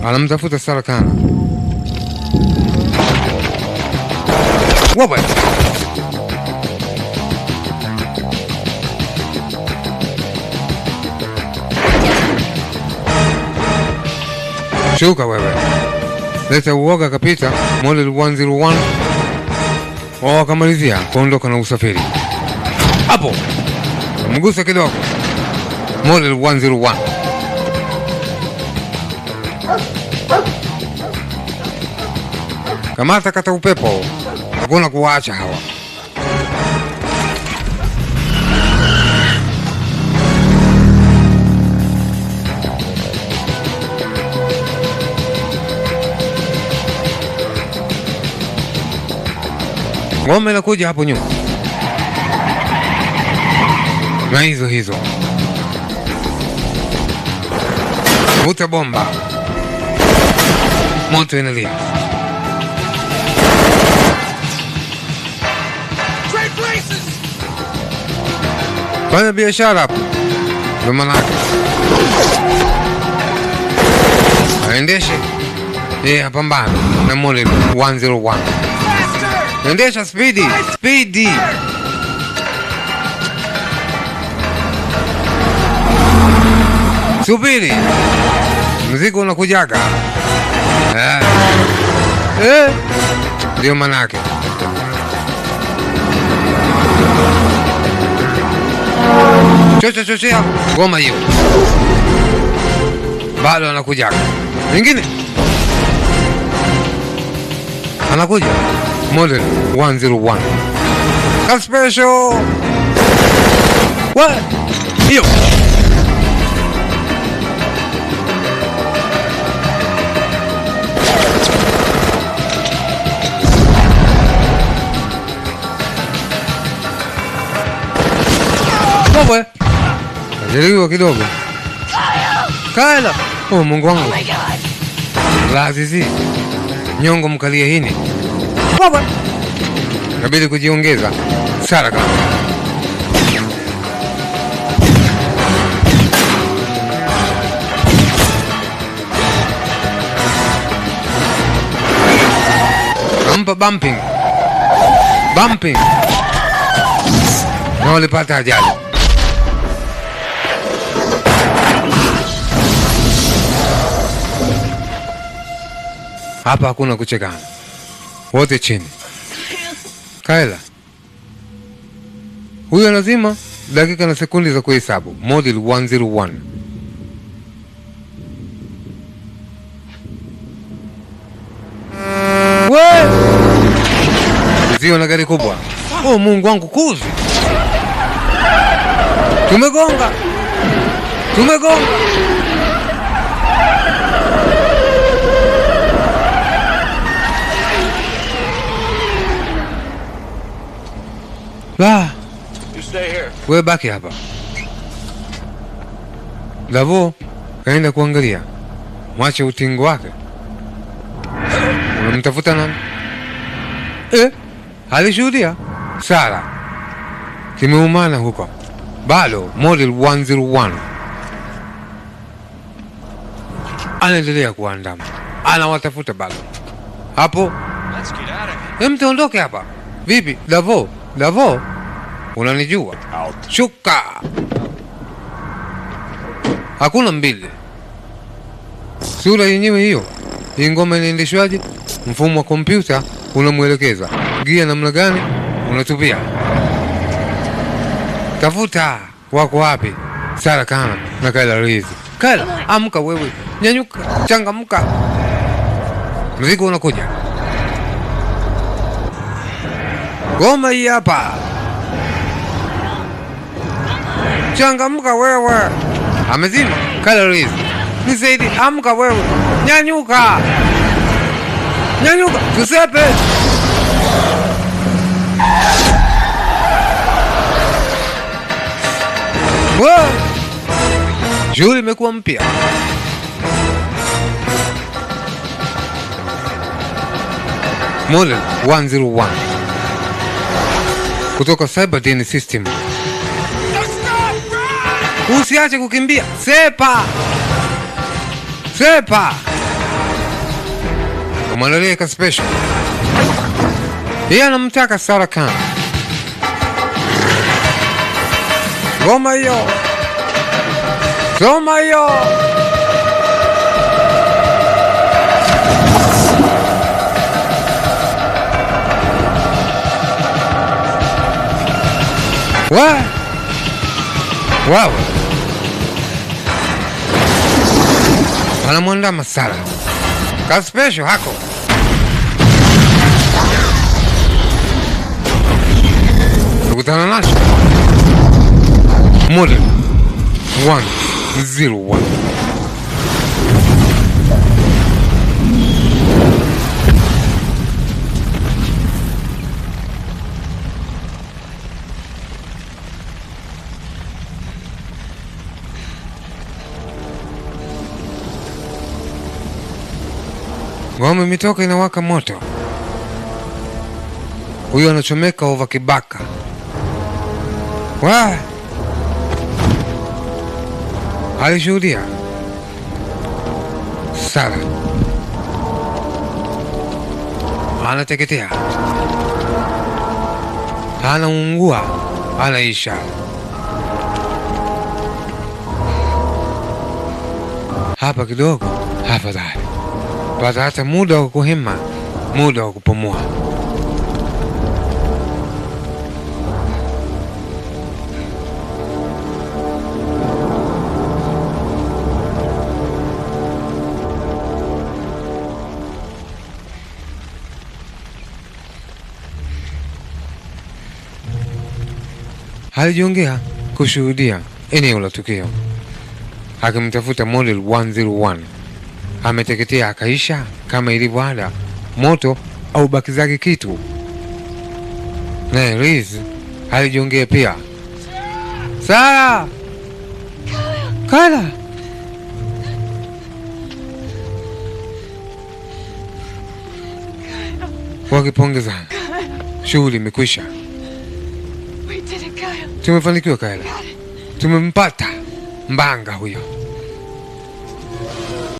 Anamtafuta Sarah Connor. Wewe shuka wewe. Leta uoga kapita Model 101. Wakamalizia kuondoka na usafiri. Hapo mgusa kidogo Model 101. Kamata kata upepo. Hakuna kuwaacha hawa. Ngome inakuja hapo nyuma. Na hizo hizo. Vuta bomba. Moto inalia. Fanya biashara hapo. Ndio maana yake. Aendeshe. Yeye apambana na Model 101. Endesha speedy, speedy. Subiri. Mzigo unakujaga. Ndio maana yake. Chocha chochea ngoma hiyo. Bado anakujaga. Mwingine anakuja Model 101. Ka special. What? Hiyo. Wewe. Jaribu kidogo. Kaela. Oh Mungu wangu. Oh my God. Lazizi. Nyongo mkalie hini. Baba. Inabidi kujiongeza. Sarah Connor. Nampa bumping. Bumping. Na walipata ajali. Hapa hakuna kuchekana. Wote chini. Kaela. Huyo lazima dakika na sekundi za kuhesabu. Model 101. We! Zio na gari kubwa. Oh Mungu wangu kuzi. Tumegonga. Tumegonga. La. You stay here. Wewe baki hapa. Davo kaenda kuangalia. Mwache utingo wake. Unamtafuta nani? Alishuhudia Sara. Kimeumana huko. Bado Model 101 anaendelea kuandama. Anawatafuta bado. Hapo. Let's get out of here. Mtaondoke hapa. Vipi? Davo, Davo. Unanijua? Out. Shuka. Hakuna mbili. Sura yenyewe hiyo. Hii ngoma inaendeshwaje? Mfumo wa kompyuta unamuelekeza. Gia namna gani? Unatupia. Tafuta wako wapi? Sarah Connor na Kyle Reese. Kyle, amka wewe. Nyanyuka, changamka. Mzigo unakuja. Ngoma hii hapa. Changamka wewe. Amezima Kyle Reese. Nisaidie, amka wewe. Nyanyuka. Nyanyuka, tusepe. Wow. Shughuli imekuwa mpya. Model 101 kutoka Cyber System. Usiache kukimbia. Sepa. Sepa. Kamwandalia ka special. Yeye anamtaka Sarah Khan. Ngoma hiyo. Ngoma hiyo. Wa Wow. Anamwandama Sara. Ka special hako. Tukutana nacho. Model 101. Ngome imetoka inawaka moto. Huyu anachomeka over kibaka. Wa! Alishuhudia Sara anateketea, anaungua, anaisha. Hapa kidogo afadhali, pata hata muda wa kuhema, muda wa kupumua. Alijiongea kushuhudia eneo la tukio, akimtafuta Model 101. Ameteketea akaisha kama ilivyo ada, moto au baki zake kitu. Naye Liz alijiongea pia. Sara! Kala! Wakipongezana, shughuli imekwisha. Tumefanikiwa Kyle. Tumempata mbanga huyo.